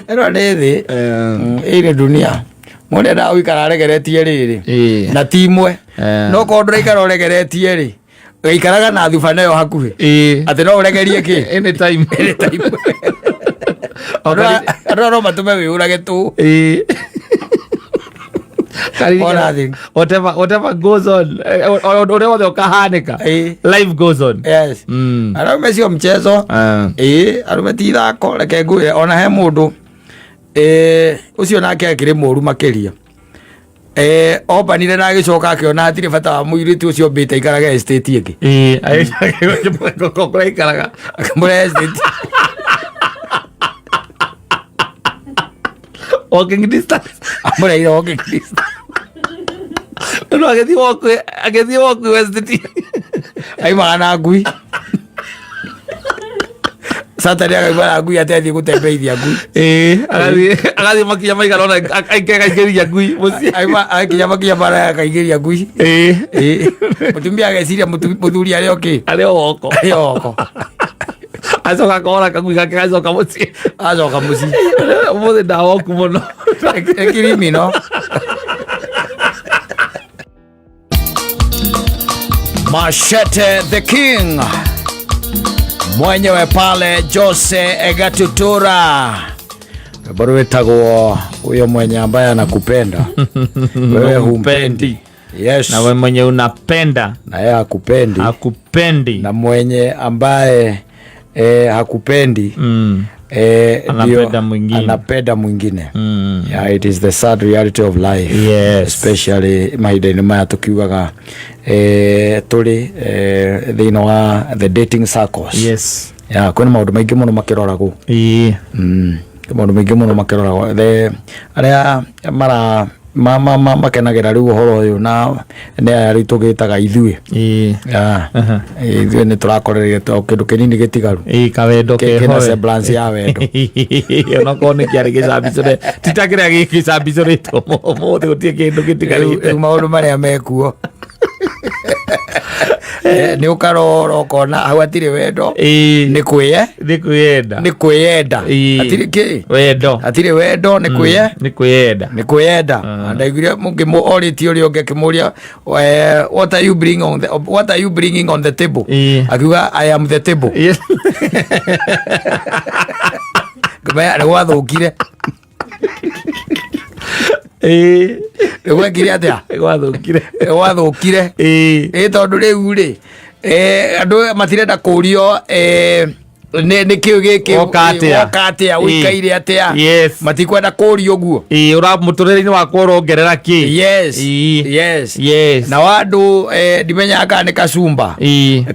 Ĩno nĩ thĩ. Ĩĩ nĩ dunia. Mũndũ endaga gũikara aregeretie rĩrĩ. Na ti imwe. No korwo ndũraikara ũregeretie rĩ, ũikaraga na thuba nayo hakuhĩ. Atĩ no ũregerie kĩ? Anytime. Anytime. Andũ aya no matũme wĩyũrage tũ. Ona thĩ. Whatever goes on, ũrĩa wothe ũkahanĩka, life goes on. Yes. Araume sio mchezo. Ĩĩ, arũme ti ithako, reke ngwĩre ona he mũndũ ũcio nake akĩrĩ mũru makĩria. Ombanire na agĩcoka akĩona hatirĩ bata wa mũirĩtu ũcio ombĩte aikarage estate ĩngĩ. Ĩĩ, agĩcoka kũrĩa aikaraga. Akĩmũrehe estate. Walking distance. Amũreheire walking distance. No agĩthiĩ walk, agĩthiĩ walk West. Aimaga na ngui. Saturday akauma na ngui atĩ athiĩ gũtembeithia ngui. Ĩĩ, agathiĩ makinya maigana ũna akaingĩria ngui mũciĩ. Aima akinya makinya mara akaingĩria ngui. Ĩĩ. Mũtumia ageciria mũthuri arĩ o kĩ? Arĩ o woko. Arĩ o woko. Acoka akora kagui gake gacoka mũciĩ. Acoka mũciĩ. Ũmũthĩ ndawoku mũno. Ĩkirimino. Machete the King mwenyewe pale Jose Gatutura, rwimbo rwĩtagwo huyo mwenye ambaye anakupenda wewe humpendi. Yes. Na wewe mwenye unapenda na yeye hakupendi, hakupendi. Na mwenye ambaye hakupendi Anapenda ndio mwingine. Anapenda mwingine. Yeah, it is the sad reality of life. Especially mahinda-inĩ maya tũkiugaga tũrĩ thĩinĩ wa the dating circles. Yeah, kwĩna maũndũ maingĩ mũno makĩroragwo. Maũndũ maingĩ mũno makĩroragwo. The arĩa mara ma, ma, ma, makenagĩra rĩu ũhoro ũyũ na nĩ aya rĩu tũgĩtaga ithuĩ. Yeah. Ithuĩ nĩ tũrakorereire to kĩndũ kĩnini gĩtigaru. Ĩĩ, kawendo Kĩna keho. semblance ya wendo. Onakorwo nĩ kĩarĩ gĩcambicũre, ti ta kĩrĩa gĩcambicũrĩtwo ũmũthĩ, gũtirĩ kĩndũ gĩtigarĩte. Rĩu maũndũ marĩa mekuo nĩ ũkarora ũkona hau hatirĩ wendo. Nĩ kwĩye Nĩ kwĩyenda. Nĩ kwĩyenda. Hatirĩ kĩ Wendo. Hatirĩ wendo, nĩ kwĩye Nĩ kwĩyenda. Nĩ kwĩyenda. Ndaiguire mũngĩ orĩtie ũrĩa ũngĩ akĩmũria, "What are you bringing on the table?" Akiuga, "I am the table." Ngĩmenya nĩ gwathũkire. Nĩ gwekire atĩa? Nĩ gwathũkire. Nĩ gwathũkire. Ĩ tondũ rĩu rĩ, andũ matirenda kũrio nĩ kĩũ gĩkĩ. Woka atĩa? Woka atĩa? Ũikaire atĩa? Matikwenda kũrio ũguo. Ĩĩ, ũra mũtũrĩre-inĩ wakwa ũrongerera kĩ? Nao andũ ndimenyaga kana nĩ kacumba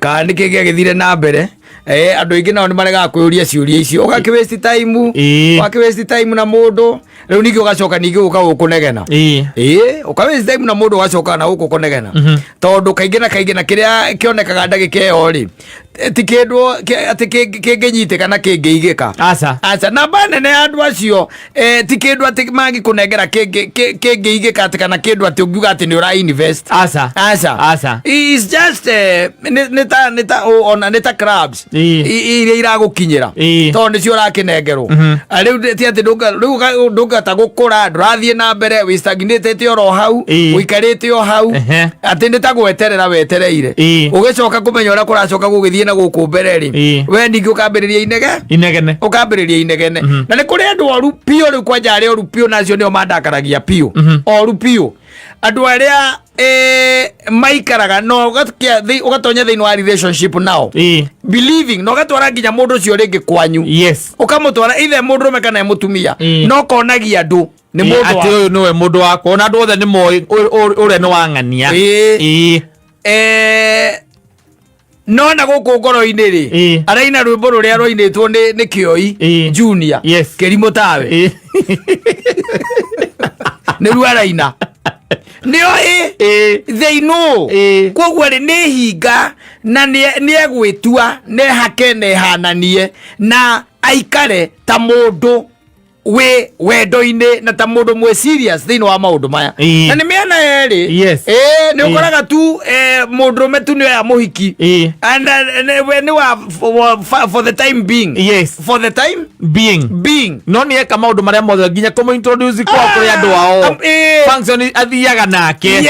kana nĩ kĩ gĩagĩthire na mbere. Andũ aingĩ nao nĩ maregaga kwĩyũria ciũria icio, ũgakĩ waste time. Ũgakĩ waste time na mũndũ, rĩu ningĩ ũgacoka ningĩ gũka gũkũnegena. Ĩĩ, ũka waste time na mũndũ, ũgacoka na gũkũ kũnegena, tondũ kaingĩ na kaingĩ na kĩrĩa kĩonekaga ndagĩka ĩyo rĩ, ti kĩndũ atĩ kĩngĩnyitĩka na kĩngĩigĩka. Aca. Aca, namba nene ya andũ acio ti kĩndũ atĩ mangĩkũnengera kĩngĩigĩka atĩ kana kĩndũ atĩ ũngiuga atĩ nĩ ũra invest. Aca. Aca. Aca. It's just nĩ ta ona nĩ ta crabs iria iragũkinyĩra tondũ nĩcio ũrakĩnengerwo. Rĩu ti atĩ rĩu ndũngĩhota gũkũra, ndũrathiĩ na mbere, wĩ stagnatĩte oro hau. Ũikarĩte o hau. Atĩ nĩ ta gweterera wetereire. Ũgĩcoka kũmenya ũrĩa kũracoka gũgĩthiĩ na gũkũ mbere rĩ, we ningĩ ũkambĩrĩria inege Inegene. Ũkambĩrĩria inegene. Na nĩ kũrĩ andũ oru biũ rĩu, kwanja arĩa oru biũ, nacio nĩo mandakaragia biũ, oru biũ, andũ arĩa maikaraga no ũgatonya thĩinĩ wa relationship nao believing na ũgatwara nginya mũndũ ũcio rĩngĩ kwanyu. Ũkamũtwara ithe mũndũrũme kana mũtumia, no konagia andũ nĩ mũndũ Atĩ ũyũ nĩwe mũndũ wakwa, ona andũ othe nĩ moĩ ũrĩa nĩ wang'ania. No na gũkũ ngoro-inĩ rĩ, araina rwĩmbo rũrĩa rwainĩtwo nĩ Kĩoi Junior. Kĩrimũ tawe. Nĩruo araina, nĩoĩ. They know. Koguo rĩ, nĩ hinga na nĩ egwĩtua, nehake, nehananie na aikare ta mũndũ. Wĩ wendo-inĩ na ta mũndũ mwĩ serious thĩinĩ wa maũndũ maya. Na nĩ mĩena yerĩ. Ĩĩ, nĩ ũkoraga tu mũndũrũme tu nĩ oya mũhiki and we nĩ wa for the time being. For the time being. Being. No nĩ eka maũndũ marĩa mothe, nginya kũmũ introduce kwao kũrĩ andũ ao. Ĩĩ. Function athiaga nake.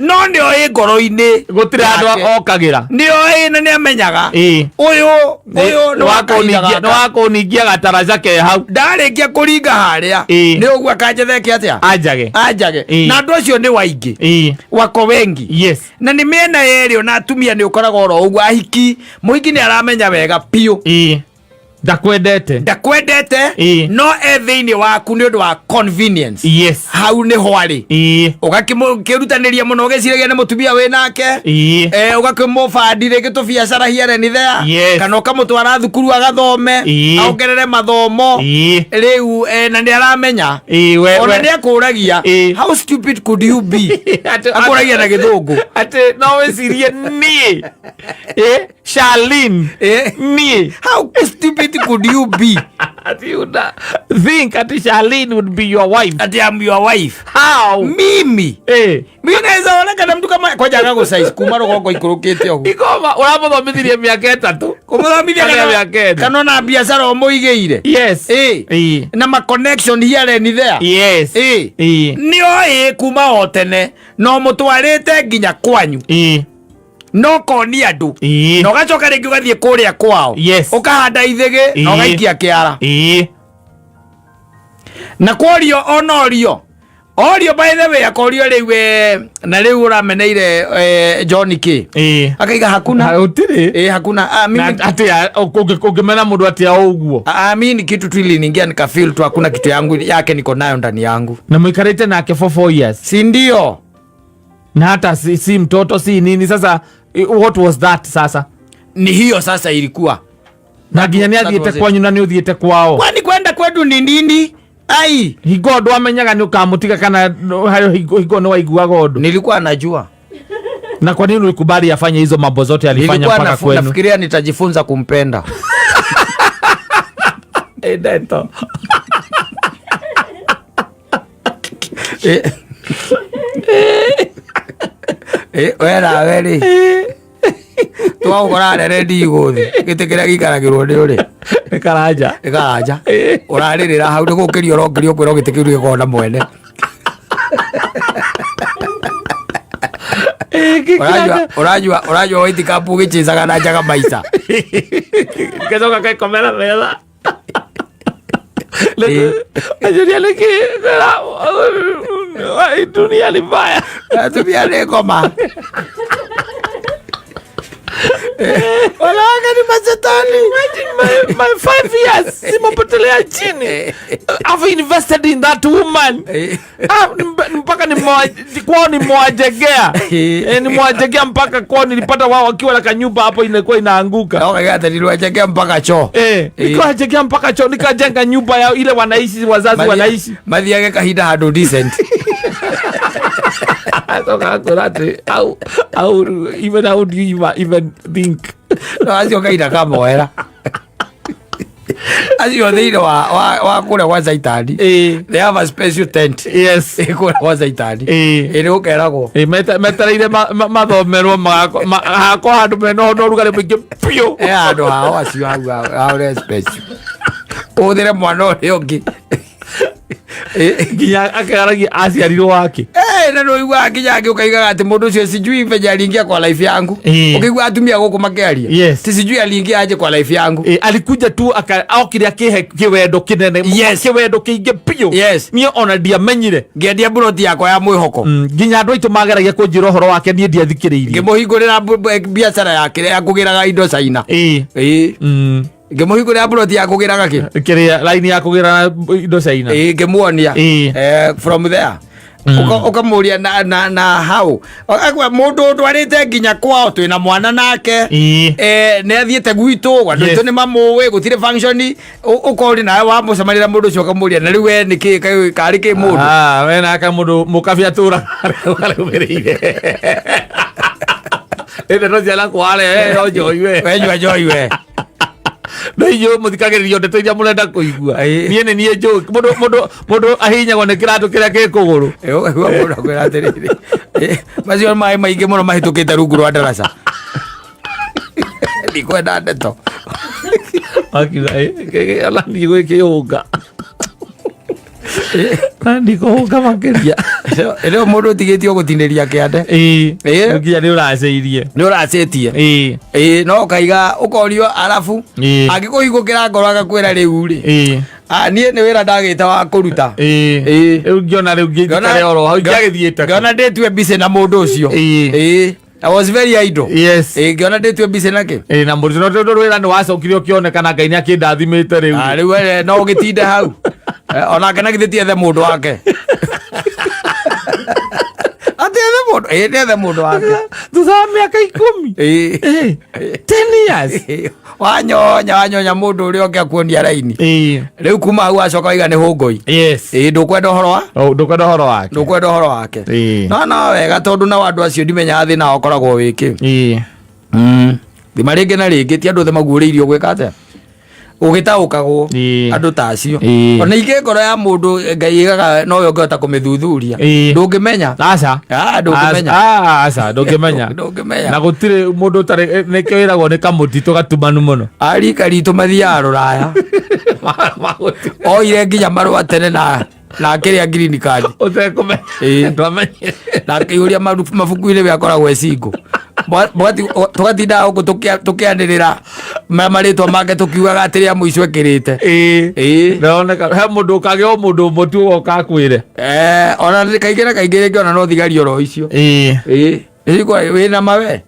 No nĩ oĩ ngoro-inĩ Gũtirĩ andũ yake. Okagĩra. Nĩ oĩ na nĩ amenyaga ũyũ ũyũ nĩ wa kahinda nĩ gaka. wa kũningia gataraca ke hau. Ndarĩkia kũringa harĩa nĩ ũguo akanjetheke atĩa anjage. Anjage. Na andũ acio nĩ waingĩ, wako wengi. Na nĩ mĩena yerĩ, ona atumia nĩ ũkoraga oro ũguo, ahiki, mũhiki nĩ aramenya wega biũ Ndakwendete. Ndakwendete. No e thĩinĩ waku nĩ ũndũ wa convenience. Hau nĩho arĩ. Ũgakĩrutanĩria mũno ũgĩciragia nĩ mũtumia wĩ nake. Ũgakĩmũbandi rĩngĩ tũbiacara here and there. Kana ũkamũtwara thukuru agathome, aongerere mathomo. Rĩu na nĩ aramenya. We, ona we. nĩ akũragia, "How stupid could you be?" Akũragia na gĩthũngũ. Atĩ no wĩcirie niĩ, Charlene, niĩ. "How stupid could you be?" Ati you think ati Charlene would be your wife? Ati I'm your wife. How? Mimi, mi naweza onekana mtu kama kwanja agagũcaiz kuma rũgongo ikũrũkĩte ũguo. Ikoma ũramũthomithirie mĩaka 3. Kũmũthomithia. Kana kana mĩaka 4. Kana ona biacara ũmũigĩire. Na ma connection here and there. Nĩ oĩ kuma o tene na ũmũtwarĩte nginya kwanyu, no konia andũ, na ũgacoka rĩngĩ ũgathiĩ kũrĩa kwao, ũkahanda ithĩgĩ na ũgaikia kĩara. Na kworio onorio orio, by the way, akorio rĩu, na rĩu ũrameneire John kĩ? Akaiga hakuna. Gũtirĩ. Hakuna, ah, mimi Na atĩa ũngĩmena mũndũ atĩa ũguo? Ah, mi ni kitu tu iliniingia nikafeel tu hakuna kitu yangu yake niko nayo ndani yangu. Na mũikarĩte nake for 4 years. Si ndio? Na hata si mtoto, si nini. Sasa what was that sasa? Ni hiyo sasa ilikuwa. Na nginya nĩ That was athiĩte it. kwanyu na nĩ ũthiĩte kwao. Kwani kwenda kwetu ni nini? Ai. Hingo ndwamenyaga nĩ ũkamũtiga kana hayo hingo nĩ waiguaga ũndũ? Nilikuwa najua. Na kwa nini ulikubali afanye hizo mambo zote alifanya Nilikuwa mpaka kwenu? Nafikiria nitajifunza kumpenda. Ndeto. We nawe rĩ, twagũkora rere ndigũthi gĩtĩ kĩrĩa gĩikaragĩrwo nĩ ũrĩ. Nĩ karanja. Nĩ karanja ũrarĩrĩra hau, nĩ gũkĩrio ũrongĩrio kwĩrwo gĩtĩ kĩu gĩkorwo na mwene. Ũranyua white cup ũgĩchĩcaga na njaga maica. Gacoka kaikomera metha. Anjuria nĩkĩ dunia ni mbaya. Atumia nĩ ngoma, wanawake ni mashetani. Imagine my 5 years zimepotelea chini. I've invested in that woman. Ah, mpaka kwao nimewajegea. Nimewajegea mpaka kwao, nilipata wao wakiwa na kanyumba hapo inakuwa inaanguka. Niliwachekea mpaka choo. Nikawajegea mpaka choo, nikajenga nyumba yao ile wanaishi, wazazi wanaishi. Mathiage kahinda handũ decent. Toka akwĩra atĩ how even how do you even think? No acio kahinda kamoera acio thĩinĩ wa kũrĩa gwa caitani. They have a special tent. Kũrĩa gwa caitani. Nĩ gũkeragwo. Metereire mathomerwo hakwa handũ mena ũrugarĩ mũingĩ biũ. He handũ hao acio hau hau re special ũhũthĩre mwana ũrĩa ũngĩ. Nginya akegaragia aciarirwo wake. Na nĩ ũiguaga nginya angĩ ũkaigaga atĩ mũndũ ũcio sijui venye aliingia kwa life yangu. Ũkĩigua atumia gũkũ makĩaria, ti sijui aliingia aje kwa life yangu. Alikuja tu okire akĩhe kĩwendo kĩnene, kĩwendo kĩingĩ biũ. Niĩ ona ndiamenyire. Ngĩendia buroti yakwa ya mwĩhoko. Nginya andũ aitũ mageragia kũnjĩra ũhoro wake, niĩ ndiathikĩrĩirie. Ngĩmũhingũrĩra biacara yake ya kũgĩraga indo China. Ngĩmũhingũrĩra buroti ya kũgĩraga kĩ? Kĩrĩa laini ya kũgĩra indo China. Ngĩmuonia. From there ũkamũria na how Akwa mũndũ ũndwarĩte nginya kwao, twĩna mwana nake, nĩ athiĩte gwitũ, andũ aitũ nĩ mamũĩ, gũtirĩ function ũkori nawe wamũcemanĩra mũndũ ũcio ũkamũria, na rĩu we nĩ kĩ karĩ kĩ mũndũ? Ah, we naka mũndũ mũkabia tũra arũmĩrĩire ĩndeto ciana kware no njohi we. Wenyua njoi we. No inyuĩ mũthikagĩrĩrio ndeto iria mũrenda kũigua. Ĩĩ. Niĩ nĩ niĩ njũĩ mũndũ ahihinyagwo nĩ kĩratũ kĩrĩa kĩ kũgũrũ. Ũkaigua mũndũ akwĩra atĩrĩrĩ, macio maĩ maingĩ mũno mahĩtũkĩte rungu rwa ndaraca, ndikwenda ndeto. Akiuga, "Ĩ, ona ndigwĩkĩhũnga na ndikũhũnga makĩria." Rĩu mũndũ ũtigĩtio gũtinĩria kĩande. Ĩĩ. Ĩĩ. Nginya nĩ ũracĩirie. Nĩ ũracĩtie. Ĩĩ. Ĩĩ, no ũkaiga ũkorio arabu Ĩĩ. angĩkũhingũkĩra ngoro agakwĩra rĩu rĩ, "Ah, niĩ nĩ wĩra ndagĩte wa kũruta." Ĩĩ. Rĩu ngĩona rĩu ngĩikare oro hau ingĩagĩthiĩte. Ngĩona ndĩtue busy na mũndũ ũcio. Ĩĩ. Ĩĩ, I was very idle. Yes. Ĩĩ, ngĩona ndĩtue busy nakĩ. Ĩĩ, na mũndũ no tondũ wĩra nĩ wacokire ũkĩonekana, Ngai nĩ akĩndathimĩte rĩu. Ah, rĩu no ũgĩtinde hau. Onake na githĩ ti ethe mũndũ wake, atĩ ethe mũndũ, ĩĩ, nĩ ethe mũndũ wake. Thutha wa mĩaka 10. Ĩĩ. Ĩĩ, 10 years. Ĩĩ, wanyonya wanyonya mũndũ ũrĩa ũngĩ akuonia raini. Rĩu kuma hau wacoka waiga nĩ hũngũi. Ĩĩ, ndũkwenda ũhoro wa Oh, ndũkwenda ũhoro wake. Ndũkwenda ũhoro wake. Ĩĩ. No no wega, tondũ nao andũ acio ndimenyaga thĩna ũkoragwo wĩkĩ. Thima rĩngĩ na rĩngĩ ti andũ othe maguũrĩirio gwĩka atĩa ũgĩtaũkagwo. Ĩĩ. Andũ ta acio, Ĩĩ. ona ingĩ ngoro ya mũndũ Ngai ĩgaga nowe ũngĩhota kũmĩthuthuria. Ĩĩ. Ndũngĩmenya. Aca. Ah, ndũngĩmenya. Ah, aca, ndũngĩmenya. Ndũngĩmenya. Na gũtirĩ mũndũ ũtarĩ nĩkĩo ĩragwo nĩ kamũtitũ gatumanu mũno. Arika ritũ mathiaga rũraya, oire nginya marũa tene na akĩrĩa green card. Ũtekũmenya. Ĩĩ. Ndwamenyire. Na akĩihũria mabuku-inĩ we akoragwo e single. Tũgatindaga gũkũ tũkĩanĩrĩra marĩtwa make tũkiugaga atĩ rĩa mũico ekĩrĩte. Ĩĩ. Ĩĩ. Ndĩroneka he mũndũ ũkagĩa o mũndũ ũmwe tu ũgoka akwĩre. Ona kaingĩ na kaingĩ rĩngĩ ona no thigari oro icio. Ĩĩ. Ĩĩ, wĩna mawe.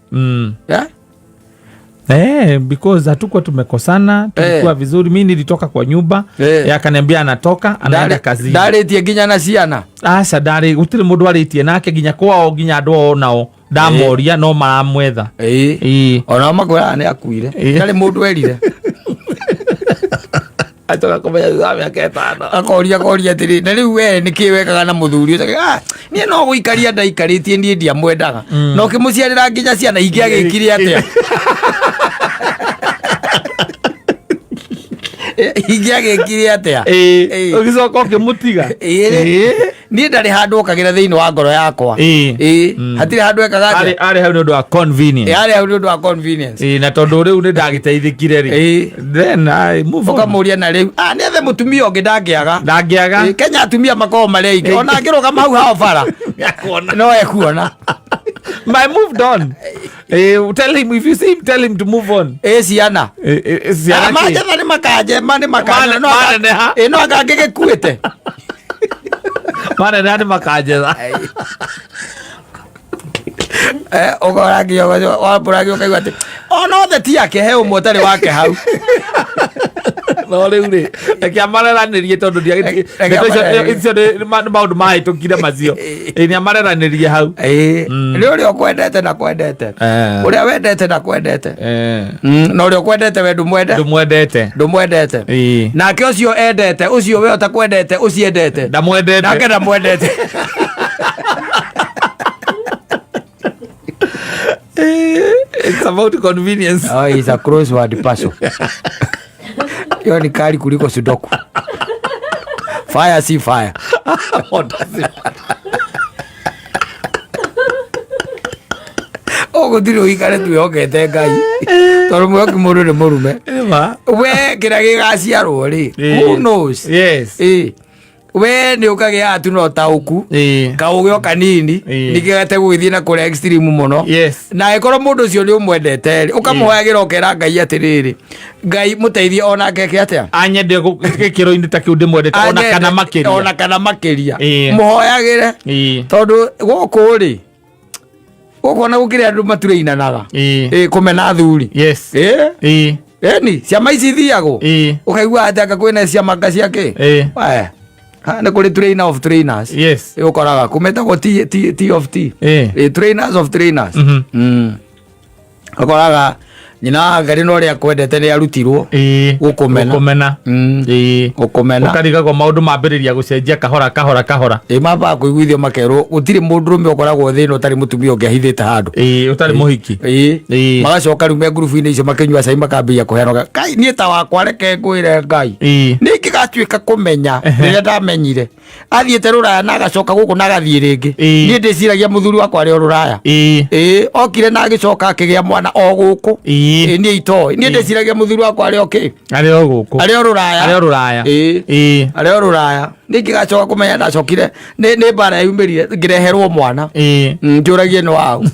Eh? Because hatukuwa tumekosana, tulikuwa vizuri. Mi nilitoka kwa nyumba, yeye akaniambia anatoka anaenda kazini. Ndarĩtie nginya na ciana. Aca, ndarĩ, gũtirĩ mũndũ arĩtie nake, nginya kwao, nginya andũ ao nao ndamoria no maramwetha. Ĩĩ. Ĩĩ. Onao makwĩraga nĩ akuire. Ĩĩ. Ndarĩ mũndũ erire. Acoka kũmenya thutha wa mĩaka 5. Akoria atĩrĩ, na rĩu we nĩ kĩ wekaga na mũthuri ũcio? Ah, niĩ no gũikaria ndaikarĩtie, niĩ ndiamwendaga. Na ũkĩmũciarĩra nginya ciana, ingĩagĩkire atĩa? Ingĩagĩkire atĩa? Ĩĩ. Ĩĩ. Ũgĩcoka ũkĩmũtiga. Ĩĩ. Niĩ ndarĩ handũ okagĩra thĩinĩ wa ngoro yakwa. Ĩĩ. Ĩĩ, hatirĩ handũ ekaga arĩ atĩa. Arĩ hau nĩ ũndũ wa convenience. Ĩ, arĩ hau nĩ ũndũ wa convenience. Ĩĩ, na tondũ rĩu nĩ ndagĩteithĩkire rĩ, then I move on. Ũkamũria na rĩu, ah, nĩ ethe mũtumia ũngĩ, ndangĩaga. Ndangĩaga. Ĩĩ, Kenya atumia makoragwo marĩ aingĩ, ona angĩrũgama hau hao bara Nĩakuona. no ekuona. I moved on. Tell him, if you see him, tell him to move on. Ĩ ciana. Ciana kĩ? Manjetha nĩ makanjema nĩ makanja. Maneneha. Ĩ, no angangĩgĩkuĩte. Maneneha nĩ makanjetha. Ũkoragio wambũragio ũkaigua atĩ ona othe ti ake, he ũmwe ũtarĩ wake hau. No rĩu rĩ, reke amareranĩrie tondũ Reke ndeto icio amareranĩrie. icio nĩ maũndũ mahĩtũkire macio. Ĩĩ, nĩ amareranĩrie hau. Ĩĩ, nĩ ũrĩa ũkwendete na kwendete, ũrĩa wendete na kwendete. Na ũrĩa ũkwendete we ndũmwende. Ndũmwendete. Ndũmwendete. Ĩĩ. Nake ũcio endete ũcio we ũtakwendete ũciendete Ndamwendete. Nake ndamwendete. It's about convenience. Oh, it's a crossword puzzle. Hiyo ni kali kuliko sudoku. Fire si fire. Moto si- Ũgũtirĩ ũikare twĩhokete Ngai tondũ mwĩhoki mũndũ nĩ mũrume. Ĩma. We kĩrĩa gĩgaciarwo rĩ, who knows? Yes. Ĩ, we nĩ ũkagĩa tu na ũtaũku, kaũgĩ o kanini, nĩkĩgate gũgĩthiĩ na kũrĩa extreme mũno. Na ĩkorwo mũndũ ũcio nĩ ũmwendete rĩ, ũkamũhoyagĩra ũkera Ngai atĩrĩrĩ, Ngai mũteithie onake eke atĩa? Anyende gĩkĩro-inĩ ta kĩu ndĩmwendete ona kana makĩria. Ona kana makĩria. Ĩĩ. Mũhoyagĩre. Ĩĩ. Tondũ gũkũ rĩ, gũkũ ona gũkĩrĩ andũ maturĩinanaga. Ĩĩ. Ĩ, kũmena athuri. Yes. Ĩ. Ĩĩ. Ĩni ciama ici ithiagwo, Ĩĩ. ũkaigua atĩ anga kwĩna ciama nga ciakĩ. Ĩĩ. We, ha, nĩ kũrĩ trainer of trainers. Yes. Ĩ, ũkoraga kũmetagwo T, T, T of T. Ĩĩ. Ĩ, trainers of trainers. Ũkoraga Nyina wa Ngari na ũrĩa akwendete nĩ arutirwo. Ĩĩ. Gũkũmena. Gũkũmena. Ĩĩ. Gũkũmena. Ũkarigagwo maũndũ mambĩrĩria gũcenjia kahora kahora kahora. Ĩ mambaga kũiguithio makerwo gũtirĩ mũndũrũme ũkoragwo thĩna ũtarĩ mũtumia ũngĩ ahithĩte handũ. Ĩĩ, ũtarĩ mũhiki. Ĩĩ. Ĩĩ. Magacoka rĩu me ngurubu-inĩ icio makĩnyua cai makambĩrĩria kũheana kai niĩ ta wakwa reke ngwĩre Ngai. Ĩĩ. Nĩ ingĩgatuĩka kũmenya rĩrĩa ndamenyire athiĩte rũraya na agacoka gũkũ na agathiĩ rĩngĩ. Ĩĩ. Niĩ ndĩciragia mũthuri wakwa arĩ o rũraya. Ĩĩ. Ĩĩ, okire na agĩcoka akĩgĩa mwana o gũkũ. Ĩĩ. Ĩĩ, niĩ itoĩ. Niĩ ndĩciragia mũthuri wakwa arĩ o kĩ? Arĩ o gũkũ. Arĩ o rũraya. Arĩ o rũraya. Ĩĩ. Ĩĩ. Arĩ o rũraya. Niĩ ngĩgacoka kũmenya ndacokire nĩ mbara yumĩrire ngĩreherwo mwana. Ĩĩ. Njũragie nĩ waũ.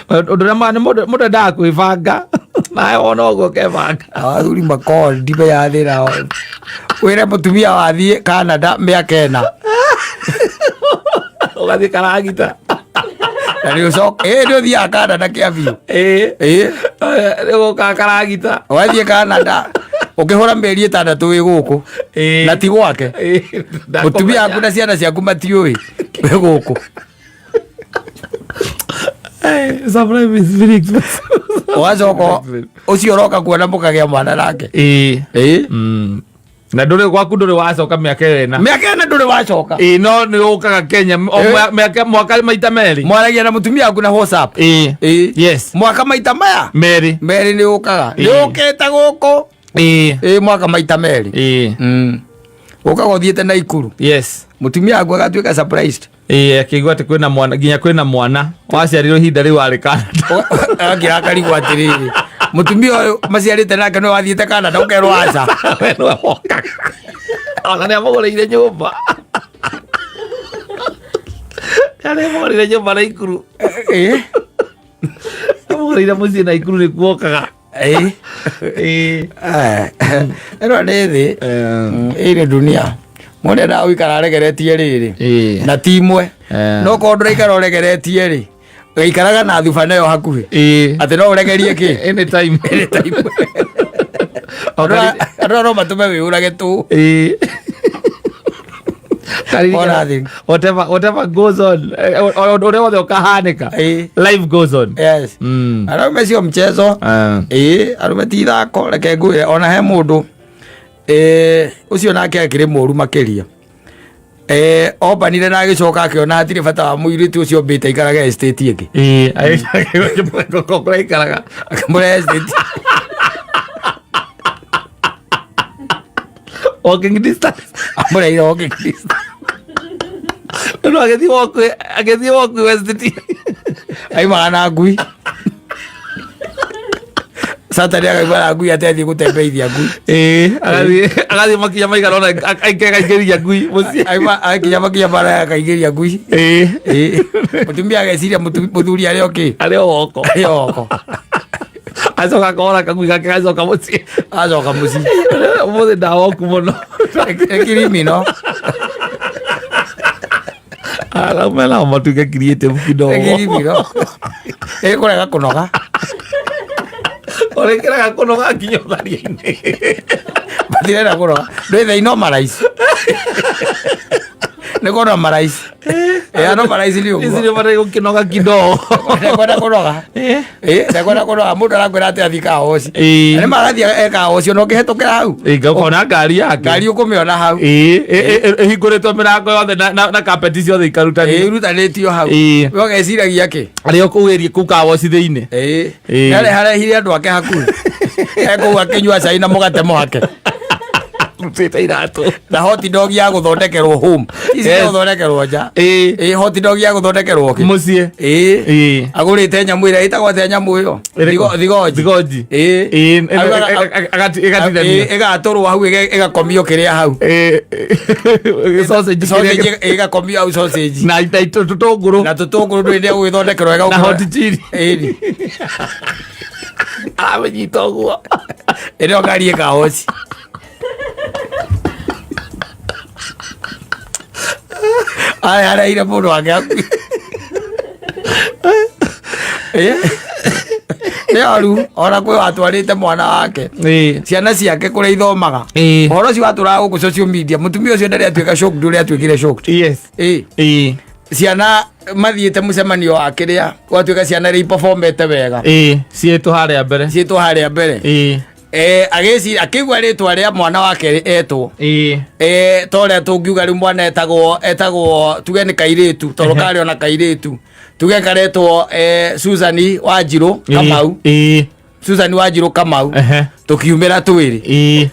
Ũndũ ũrĩa nĩ mũndũ endaga kwĩbanga. Nawe wona ũguo ũkebanga. Athuri makondi menya thĩna. Wĩre mũtumia wathiĩ Canada mĩaka 4. Ũgathiĩ karagita. Na nĩ ũcoka. Ĩĩ, nĩ ũthiaga Canada kĩa biũ. Ĩĩ. Ĩĩ. Nĩ ũgoka karagita. Wathiĩ Canada ũkĩhũra mĩeri 6 wĩ gũkũ. Ĩĩ. Na ti gwake. Ĩĩ. Mũtumia waku na ciana ciaku matiũĩ wĩ gũkũ. Sometimes it's very expensive. Ũgacoka ũcio ũroka kuona mũkagĩa mwana nake. Ĩĩ. Ĩĩ. Na ndũrĩ gwaku ndũrĩ wacoka mĩaka ĩyo ĩna. Mĩaka 4 ndũrĩ wacoka. Ĩĩ, no nĩ ũkaga Kenya o Ĩĩ. mĩaka mwaka maita merĩ. Mwaragia na mũtumia waku na WhatsApp. Ĩĩ. Ĩĩ. Yes. Mwaka maita maya Merĩ. merĩ nĩ ũkaga. Nĩ Ĩĩ. ũkĩte gũkũ. Ĩĩ. Ĩĩ, mwaka maita merĩ. Ĩĩ. Ũkaga ũthiĩte Naikuru. Yes. Mũtumia waku agatuĩka surprised. Ĩĩ, akĩigua atĩ kwĩna mwana, nginya kwĩna mwana waciarirwo ihinda rĩu warĩ Canada. Akĩra akarigwo atĩrĩrĩ, mũtumia ũyũ maciarĩte nake nĩwe wathiĩte Canada ũkerwo aca. We nĩwe wokaga. Ona nĩ amũgũrĩire nyũmba. Nĩ amũgũrĩire nyũmba Naikuru. Ĩĩ. Amũgũrĩire mũciĩ Naikuru nĩkuo okaga. Ĩĩ. Ĩĩ. Ĩno nĩ thĩ. Ĩĩ nĩ dunia. Mũndũ endaga gũikara aregeretie rĩrĩ. Ĩĩ. Na ti imwe. Eh. No korwo ndũraikara ũregeretie rĩ, ũikaraga na thuba nayo hakuhĩ. Ĩĩ. Atĩ no ũregerie kĩ? Anytime. Anytime. Andũ no matũme wĩyũrage tũ. Ĩĩ. Or nothing. Whatever goes on, ũrĩa wothe ũkahanĩka. Ĩĩ. Life goes on. Yes. Araume sio mchezo. Ĩĩ, arũme ti ithako, reke ngwĩre ona he mũndũ ũcio nake akĩrĩ mũru makĩria. Ombanire na agĩcoka akĩona hatirĩ bata wa mũirĩtu ũcio ombĩte aikarage estate ĩngĩ. Ĩĩ, kũrĩa aikaraga. Akĩmũrehe estate. Walking distance. Amũreheire walking distance. No agĩthiĩ walk West. Aimaga na ngui. Saturday akauma na ngui atĩ athiĩ gũtembeithia ngui. Ĩĩ, agathiĩ makinya maigana ũna akaingĩria ngui mũciĩ. Aima akinya makinya bara akaingĩria ngui. Ĩĩ. Ĩĩ. Mũtumia ageciria mũthuri arĩ o kĩ? Arĩ o woko. Arĩ o woko. Acoka akora kagui gake gacoka mũciĩ. Acoka mũciĩ. Ũmũthĩ ndawoku mũno. Ĩkirimino. Araume nao matuĩke creative kidogo. Ĩkirimino. Ĩkũrega kũnoga. Ũrĩkĩraga kũnoga nginya ũtharia-inĩ. Matirenda kũnoga. Ndwĩ no maraici. Nĩ kũnoga maraici. Ĩ ano maraici nĩ Ici ũguo. nĩ bataire gũkĩnoga kidogo. Ndekwenda kũnoga. Ĩ. Ĩ, ndekwenda kũnoga. Mũndũ arakwĩra atĩ athiĩ kahoci. Ĩ. Na nĩ magathiĩ e kahoci ona ũkĩhetũkĩra hau. Ĩ, ũkona ngari yake. Ngari ũkũmĩona hau. Ĩ, ĩhingũrĩtwo mĩrango yothe na kapeti ciothe Ĩ, ikarutanio. irutanĩtio hau. Ĩ. We ũgeciragia kĩ? Arĩ o kũu area kũu kawoci thĩinĩ. Ĩ. Ĩ. Nĩ harehire andũ ake hakuhĩ. Ekũu akĩnyua cai na mũgate mũhake. Rutĩte iratũ. Na hot dog ya gũthondekerwo home. Ici cia Yes. gũthondekerwo nja. Ĩ. Ĩ, hot dog ya gũthondekerwo kĩ? Mũciĩ. Ĩ. Ĩ. Agũrĩte nyamũ ĩrĩa ĩtagwo atĩa nyamũ ĩyo? Ĩrĩkũ? Thigoji. Thigoji. Ĩ. Ĩ, Ĩgatithanio. ĩgatithanio. Ĩgatũrwo hau ĩgakomio kĩrĩa hau. Ĩ, sausage Sausage kĩrĩa- ĩgakomio hau sausage. na tũtũngũrũ Na tũtũngũrũ ndũrĩ nĩ gũgĩthondekerwo na hot chili. Ĩni. Aramĩnyita ũguo. Ĩno ngari ĩkahoci. Aya areire mũndũ wake hakuhĩ. Ĩ. Nĩ oru ona kwĩ watwarĩte mwana wake. Ĩ. Ciana ciake kũrĩa ithomaga. Ĩ. Ũhoro ũcio watũraga gũkũ social media mũtumia ũcio ndarĩ atuĩka shocked ũrĩa atuĩkire shocked. Yes. Ĩ. Ĩ. Ciana mathiĩte mũcemanio wa kĩrĩa gwatuĩka ciana rĩ iperformete wega. Ĩĩ, ciĩtwo harĩa mbere. Ciĩtwo harĩa mbere. Agĩciria akĩigua rĩtwa rĩa mwana wake etwo. Ta ũrĩa tũngiuga rĩu mwana etagwo tuge nĩ kairĩtu tondũ karĩ ona kairĩtu, tuge karetwo Susan Wanjirũ Kamau. Susan Wanjirũ Kamau. Tũkiumĩra twĩrĩ.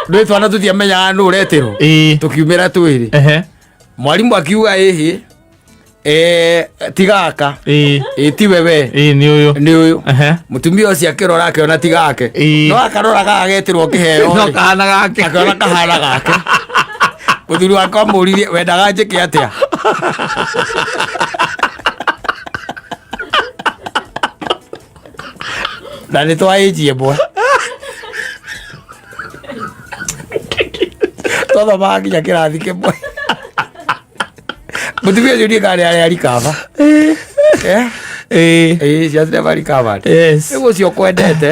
Ndũĩ twana tũtiamenyaga nũ ũretĩrwo. Tũkiumĩra twĩrĩ. Mwarimu akiuga ĩhĩ, ti gaka. Ĩ tiwe we. Ĩĩ, nĩ ũyũ. Nĩ ũyũ. Mũtumia ũcio akĩrora akĩona ti gake. No akarora gagetĩrwo kĩheo no rĩ. Kahana gake. Akĩona kahana gake. Mũthuri wakwa amũririe, wendaga njĩke atĩa? Na nĩ twaĩnji ĩmwe twathomaga nginya kĩrathi kĩmwe. Mũtumia ũcio niĩ karĩ arĩa recover. Ĩĩ, she has never recovered. Rĩu ũcio ũkwendete,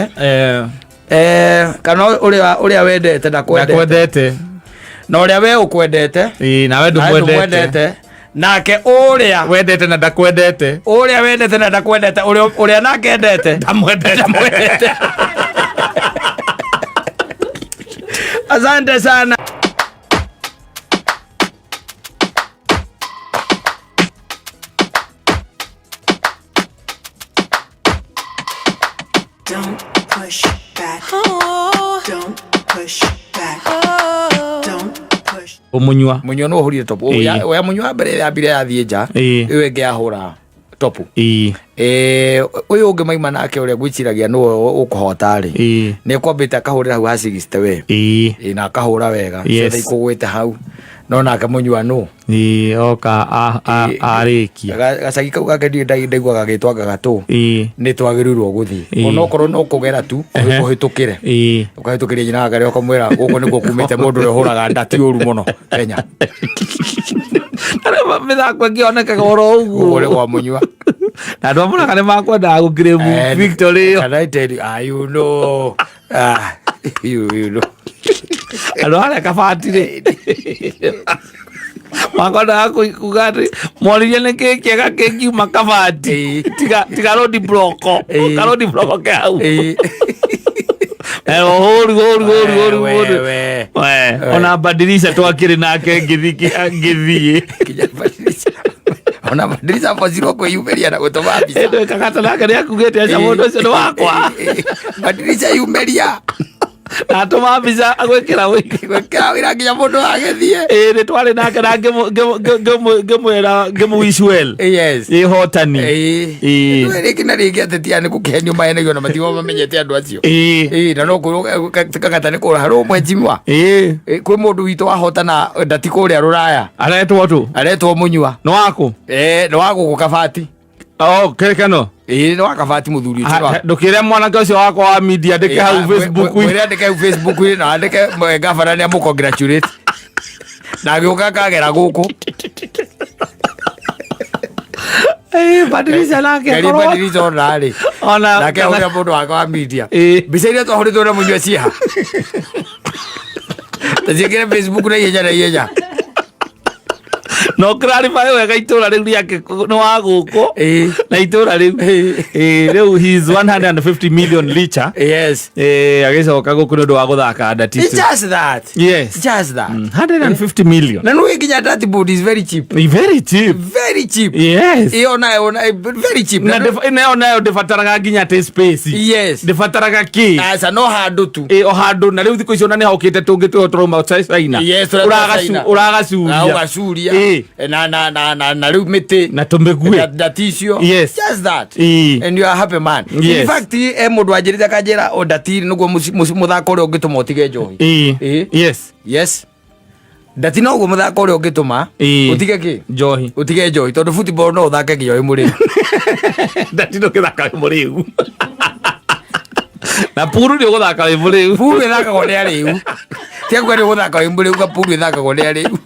kana ũrĩa wendete ndakwendete. Ndakwendete. Na ũrĩa we ũkwendete, Ĩĩ, nawe nawe ndũmwendete. Ndũmwendete, nake ũrĩa wendete na ndakwendete. Ũrĩa wendete na ndakwendete, ũrĩa nake endete ndamwendete. Ndamwendete. Asante sana. Don't push back. Don't push back. Don't push. Umunyua. Munyua no hurire top. Oya munyua mbere yambire yathiĩ nja. Ĩyo ĩngĩ yahũra top. Ũyũ ũngĩ maima nake ũrĩa ngwĩciragia nĩwe ũkũhota rĩ. Nĩ ekwambĩte akahũrĩra hau ha 60 we. Na akahũra wega. Ciothe ikũgwĩte hau. No nake mũnyua nũ. Oka arĩkia. Gacagi kau gake ndirĩ ndaiguaga gagĩtwanga gatũ. Nĩ twagĩrĩirwo gũthiĩ. Onokorwo no kũgera tu, ũhĩtũkĩre. Ũkahĩtũkĩria nyina wake ũkamwĩra gũkũ nĩkuo kumĩte mũndũ ũrĩa ũhũraga ndati ũru mũno Kenya. Arĩa mĩthako ĩngĩonekaga oro ũguo. Gũkũ nĩ kwa mũnyua. Na andũ a Mũrang'a nĩ makwendaga gũkirĩmu victory ĩyo. Can I tell you? You know. You know. Andũ arĩa Kabati rĩ. Makwendaga kuga atĩ moririe nĩ kĩ kĩega kĩngiuma Kabati. Tiga road block. Ka road block ke hau. Ũru, ũru, ũru, ũru, We, ũru. we. We, ona badilisha twakĩrĩ nake ngĩthiĩ. Nginya badilisha. Ona badilisha bocirwo kwĩyumĩria na gũtũma mbica. Ĩndũ kagata nake nĩakugĩte aca mũndũ ũcio nĩ wakwa. Badilisha yumĩria. Na atũma mbica agwĩkĩra wĩira. Gwĩkĩra wĩra nginya mũndũ agĩthiĩ. Ĩĩ, nĩ twarĩ nake na ngĩmwĩra, ngĩmũ wish well. Yes. Ĩ hotani. Ĩĩ. Rĩngĩ na rĩngĩ ateti aya nĩ gũkĩhenio mahenagio na matigwo mamenyete andũ acio. Ĩĩ, na no kwĩrwo, kagata nĩ kũra harĩ ũmwe njimwa. Ĩĩ, kwĩ mũndũ witũ wahotana ndati kũrĩa rũraya. Aretwo tũ? Aretwo mũnyua. Nĩ waku? Ĩĩ, nĩ wa gũkũ Kabati. Oh, kĩrĩkano? Ĩĩ, nĩ wa Kabati mũthuri ũcio wa- Ndũkĩre mwanake ũcio wakwa wa media andĩke hau Facebook. Mwĩre andĩke hau Facebook-inĩ na andĩke gavana nĩ amũ-congratulate. Na agĩũka akagera gũkũ. Ĩĩ, badilisha nake Ngari korwo. badilisha ona rĩ. Ona Nake kana- ahũrĩra mũndũ wakwa wa media. Ĩĩ. Mbica iria twahũrĩtwo na mũnyua ciĩha. Ta ciĩkĩre Facebook na ihenya na ihenya. No clarify wega itũra rĩu rĩake nĩ wa gũkũ. Na itũra rĩu. Rĩu he is 150 million richer. Yes. Agĩcoka gũkũ nĩ ũndũ wa gũthaka ndati. It's just that. Yes. Just that. 150 million. Na nĩ nginya ndati board is very cheap. Very cheap. Very cheap. Yes. Ĩyo nayo, very cheap. Na nayo nayo ndĩbataraga nginya atĩ space. Yes. Ndĩbataraga kĩ. Aca, no handũ tu. Ĩ, o handũ, na rĩu thikũ icio ona nĩ haũkĩte tũngĩ tũyo tũrauma China. Yes, tũrĩa twa China. Ũragacuria. Na ũgacuria. Na rĩu mĩtĩ. Na tũmĩguĩ. Ndati icio. Yes. Just that. Ĩ. And you are a happy man. In Yes. fact, mũndũ anjĩrĩte akanjĩra o ndati nĩguo mũthako ũrĩa ũngĩtũma ũtige njohi. Ĩ. Ĩ. Yes. Yes. Ndati noguo mũthako ũrĩa ũngĩtũma Ĩ. ũtige kĩ? Njohi. Ũtige njohi tondũ football no ũthake nginya wĩ mũrĩu. Ndati ndũgĩthaka wĩ mũrĩu. Na puru nĩ ũgũthaka wĩ mũrĩu. Puru ĩthakagwo nĩ arĩu. Tia kuga nĩ ũgũthaka wĩ mũrĩu, ka puru ĩthakagwo nĩ arĩu.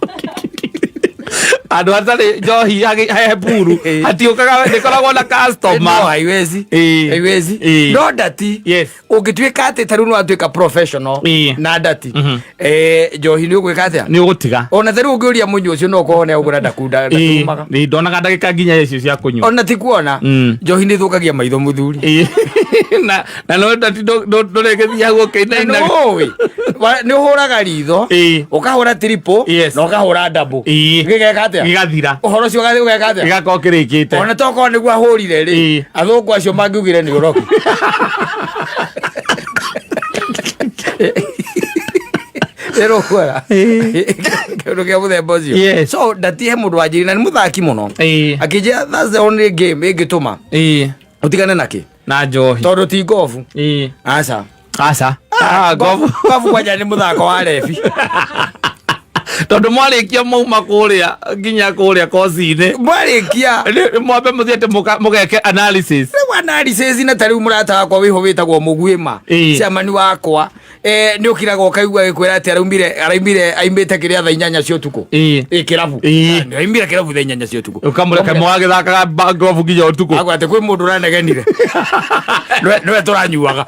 Andũ hatarĩ njohi he puru hatiũkaga, ndĩkoragwo na No customer. haiwezi. Ĩĩ. Haiwezi. Ĩĩ. No ndati ũngĩtuĩka atĩ ta rĩu nĩ watuĩka professional Ĩĩ. na ndati, njohi nĩ ũgwĩka atĩa? Nĩ ũgũtiga. Ona ta rĩu ũngĩũria mũnyua ũcio, no ũkorwo nĩ agũra ndakunda ndatumaga. Ĩĩ, ndonaga ndagĩka nginya icio cia kũnyua. Ona ti kuona. Njohi nĩ ĩthũkagia maitho, mũthuri. Ĩĩ. Na no ndati ndũrĩgĩthiĩ hau ũkĩinainaga. Nĩũĩ nĩ ũhũraga ritho, ũkahũra triple na ũkahũra double. Gĩgeka atĩa? Gĩgathira. Ũhoro ũcio ũgeka atĩa? Gĩgakorwo kĩrĩkĩte. Ona tokorwo nĩguo ahũrire rĩ, athũngũ acio mangiugire nĩ ũroki. Ĩrũkwega kĩndũ kĩa mũthemba ũcio. So ndati he mũndũ wanjĩrire, na nĩ mũthaki mũno, akĩnjĩra that's the only game ĩngĩtũma ũtigane nakĩ? Na njohi. Tondũ ti ngobu. Aca. Aca. Ah, ngobu. Ngobu kwanja nĩ mũthako wa rebi. Tondũ mwarĩkia mauma kũrĩa nginya kũrĩa koci-inĩ. Mwarĩkia. Mwambe mũthiĩte mũgeke analysis. Rĩu analysis, na ta rĩu mũrata wakwa wĩho wĩtagwo Mũguĩma, chairman wakwa, nĩ ũkiraga ũkaigua gĩkwĩra atĩ araumire aimĩte kĩrĩa thaa 8 cia ũtukũ. Ĩ kĩrabu. Nĩ aimire kĩrabu thaa 8 cia ũtukũ. Ũkamũreka mũgagĩthakaga ngobu nginya ũtukũ. Agwa atĩ kwĩ mũndũ ũranegenire, nĩwe tũranyuaga.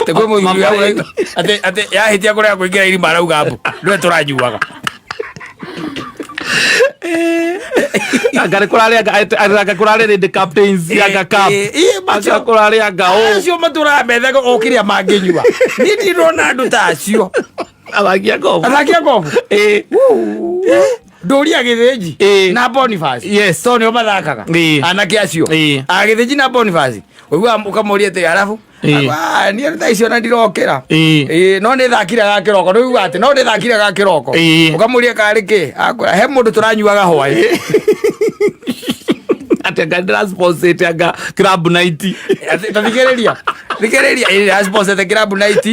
Atĩ kwĩ mũthuri atĩ yahĩtia kũrĩa kũingĩra irima arauga mbu, nĩwe tũranyuaga. Anga nĩ kũrarĩ anga kũrarĩ Lady Captains, anga cup. Ĩ, anga kũrarĩ anga ũ. Acio matũraga methaga o kĩrĩa mangĩnyua. Niĩ ndirona andũ ta acio. Athaki a ngobu. Athaki a ngobu. Ndũria Gĩthĩnji na Boniface, tondũ nĩo mathakaga. Anake acio a Gĩthĩnji na Boniface, ũiguaga ũkamũria atĩ arabu, "Ah, niĩ thaa icio na ndirokĩra." Ĩĩ, no nĩ thakire ga kĩroko. Nĩ ũiguaga atĩ no nĩ thakire ga kĩroko. Ũkamũria karĩ kĩ, akwĩra he mũndũ tũranyuaga hwaĩ. Atĩ anga ndĩra-sponsor anga club night. Atĩ, ta thikĩrĩria, thikĩrĩria, ĩĩ, asponsete club night.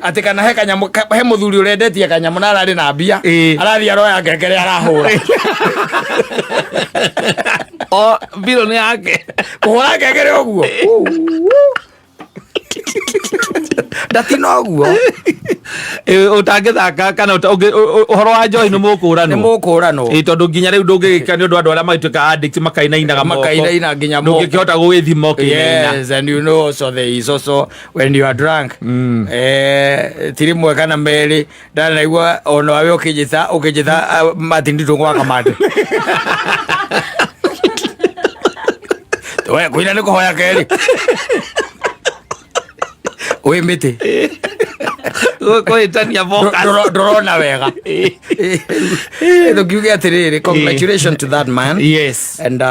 Atĩ kana he kanyamũ he mũthuri ũrendetie kanyamũ na ararĩ na mbia, arathiĩ aroya ngengere arahũra. O mbiro nĩ yake. Kũhũra ngengere ũguo ndatina ũguo. Ũtangĩthaka kana ũhoro wa njohi nĩ nĩ mũkũranwo. Mũkũranwo. Ĩĩ, tondũ nginya rĩu ndũngĩgĩka nĩ ũndũ andũ arĩa magĩtuĩka addict makainainaga moko. Makainaina nginya moko. Ndũngĩkĩhota gũgĩthima ũkĩinaina. Yes, and you know also there is also when you are drunk, ti rĩmwe kana merĩ ndanaigua ona wawe ũkĩnjĩta Martin Ndung'u wa Kamande, we kũina nĩ kũhoya kerĩ wĩ mĩtĩ. Kũhĩtania focus. Ndũrona wega. Tũkiuge atĩrĩrĩ, congratulations to that man. And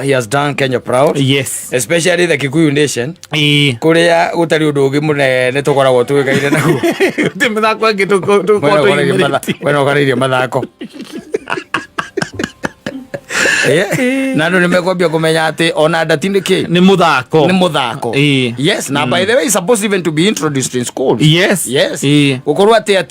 he has done Kenya proud, especially the Kikuyu nation, kũrĩa gũtarĩ ũndũ ũngĩ mũnene tũkoragwo tũĩkaine naguo. Gũtirĩ mĩthako ĩngĩ tũkoragwo tũiyũrĩtie. Wena ũkarĩirie mathako. Na andũ nĩ mekwambia kũmenya atĩ ona ndati nĩ kĩ? Nĩ mũthako. Nĩ mũthako. Yes, na by the way, it's supposed even to be introduced in schools. Yes. Gũkorwo atĩ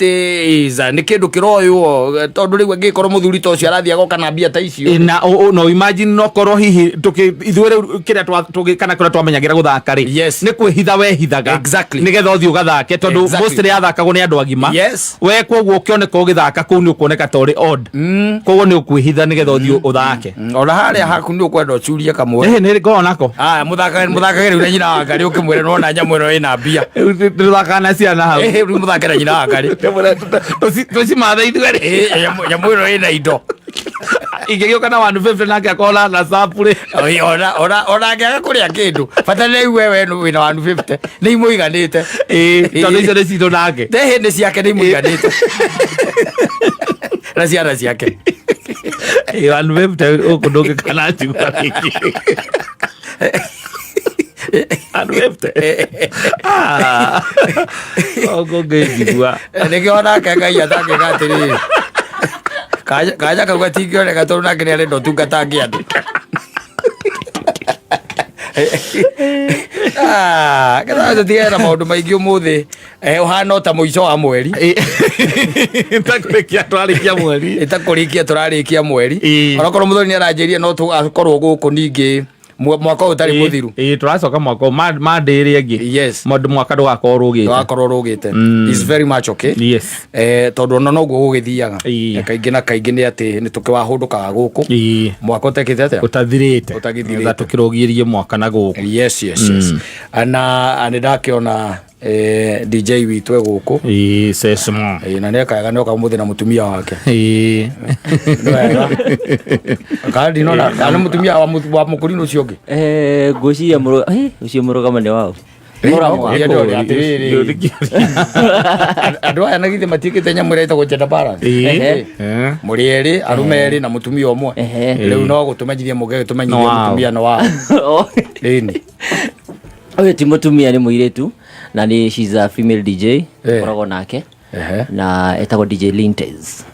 nĩ kĩndũ kĩroywo, tondũ rĩu angĩkorwo mũthuri ta ũcio arathiĩ agoka na mbia ta icio. Ĩ, na no imagine no korwo hihi ithuĩ rĩu kĩrĩa kana kũrĩa twamenyagĩra gũthaka rĩ, nĩ kwĩhitha wehithaga nĩgetha ũthiĩ ũgathake, tondũ mostly yathakagwo nĩ andũ agima. We koguo ũkĩoneka ũgĩthaka kũu nĩ ũkuoneka ta ũrĩ odd, koguo nĩ ũkwĩhitha nĩgetha ũthiĩ ũthake. Ona harĩa haku nĩ ũkwenda ũcurie kamwe. Ĩhĩ, nĩ ngoragwo nako. Aya, mũthakage rĩu na nyina wa Ngarĩ, ũkĩmwĩre nĩwona nyamũ ĩno ĩna mbia. Rĩu tũthakaga na ciana hau. Ĩhĩ, rĩu mũthake na nyina wa Ngarĩ. Tũcimathe ithuerĩ. Ĩĩ, nyamũ ĩno ĩna indo. Ingĩgĩũka na 150 nake akorwo na sapurĩ. Oi, ona angĩaga kũrĩa kĩndũ, bata nĩ aigue we wĩna 150 nĩ imũiganĩte. Tondũ icio nĩ citũ nake. Te hĩndĩ ciake nĩ imũiganĩte na ciana ciake. Ĩ, 150 gũkũ ndũngĩkana njigua rĩngĩ 150. Ah, gũkũ ngĩnjigua. Nĩkĩo onake Ngai atangĩka atĩrĩrĩ, kanya kau gatingĩoneka, tondũ nake nĩ arenda ũtungata angĩ andũ. Ah, ketha tũtigane na maũndũ maingĩ ũmũthĩ. Ũhana o ta mũico wa mweri. Takũrĩkia twarĩkia mweri. Ĩtakũrĩkia tũrarĩkia mweri. Onakorwo mũthoni nĩ aranjĩria no tũgakorwo gũkũ ningĩ. Mwaka ũyũ ũtarĩ mũthiru. Ĩĩ, tũracoka mwaka ũyũ Monday ĩrĩa ĩngĩ. Yes. Mũndũ mwaka ndũgakorwo rũgĩte. Wakorwo rũgĩte is very much okay. Yes. Tondũ ona noguo gũgĩthiaga. Ĩĩ. Kaingĩ na kaingĩ nĩ atĩ nĩ tũkĩwahũndũkaga gũkũ mwaka ũtekĩte atĩa? Ũtathirĩte. Ũtagĩthirĩte. Tũkĩrũgĩrie mwaka na gũkũ. Yes. Na nĩ ndakĩona DJ witũ e gũkũ. Ĩĩ, sesmo. Na nĩ ekaga nĩ oka mũthĩ na mũtumia wake. Nĩ wega. Kana ndinona kana nĩ mũtumia wa mũkũrinũ ũcio ũngĩ. Ngwĩciria ũcio mũrũgamo nĩ wao. Mũramo. Ĩĩ, ndĩrona atĩrĩrĩ. Andũ aya na githĩ matiĩkĩte nyamũ ĩrĩa ĩtagwo gender balance? Ĩĩ. Mũrĩ erĩ, arũme erĩ na mũtumia ũmwe. Rĩu no gũtũmenyithia mũngĩgĩtũmenyithia No wao. mũtumia nĩ wao. Ĩni. Ũyũ ti mũtumia, nĩ mũirĩtu na nĩ she's a female DJ. Tũkoragwo nake na etagwo DJ Lintes.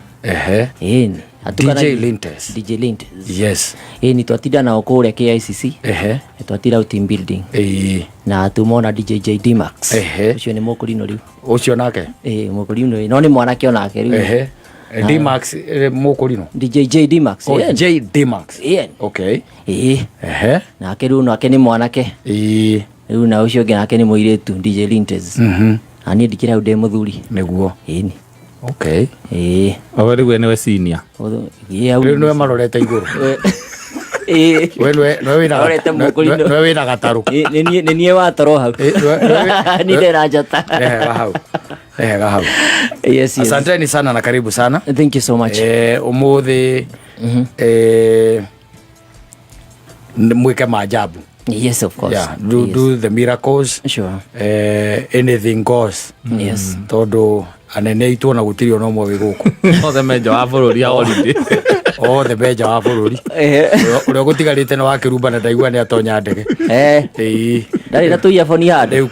Ĩni. DJ Lintes. DJ Lintes. Yes. Ĩni, twatinda nao kũrĩa KICC. Twatinda au team building na tumona DJ JD Max. Ũcio nĩ mũkũrinũ rĩu. Ũcio nake? Ĩĩ, mũkũrinũ, no nĩ mwanake onake rĩu. D-Max mũkũrinũ. DJ JD Max. Oh, Ĩni. J D-Max. Ĩni. Okay. Ĩĩ. Nake rĩu nake nĩ mwanake. Rĩu na ũcio ũngĩ nake nĩ mũirĩtu, DJ Lintes. Na niĩ ndikĩrĩ hau, ndĩ mũthuri. Nĩguo. Ĩni. Okay. Ĩĩ. Owe rĩu nĩwe senior. Ĩĩ, hau. Rĩu nĩwe marorete igũrũ. Ĩĩ. We nĩwe wĩna Arorete mũkũrinũ. nĩwe wĩna gatarũ. Ĩĩ, nĩ niĩ watoro hau. Ĩĩ, Nĩ ndera njata. Nĩ hega hau. Nĩ hega hau. Yes. Asanteni sana na karibu sana. Thank you so much. Umuthi mwike maajabu. Yes, of course. Yeah, do, do the miracles. Anything goes. Tondu anene aitũ ona gũtirĩ ona ũmwe wĩ gũkũ. Othe me nja wa bũrũri ya holiday. Othe me nja wa bũrũri. Ũrĩa ũgũtigarĩte nĩ wa kĩrumba na ndaigua nĩ atonya ndege. Ĩĩ. Ndarĩ na tũiyaboni handũ.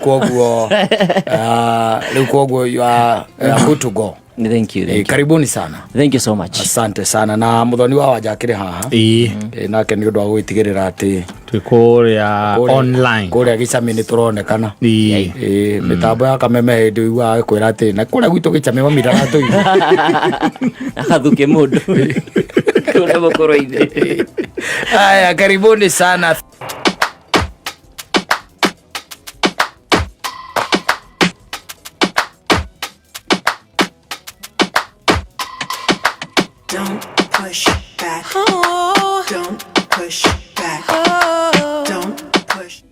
Rĩu kwoguo you are good to go. Thank you, thank you. Karibuni sana. Thank you so much. Asante sana. Na muthoni wa wanja akĩrĩ haha. Nake nĩ ũndũ wa gũgĩtigĩrĩra atĩ Twĩ kũrĩa online. Kũrĩa gĩcamĩ nĩ tũronekana. Ĩĩ. Ĩĩ, mĩtambo ya kameme hĩndĩ ũiguaga agĩkwĩra atĩ na kũrĩa gwitũ gĩcamĩ mami ndaratũigua. Agathuke mũndũ kũrĩa mũkũrũ-inĩ. Haya, karibuni sana. Don't push back. Don't push back. Don't push.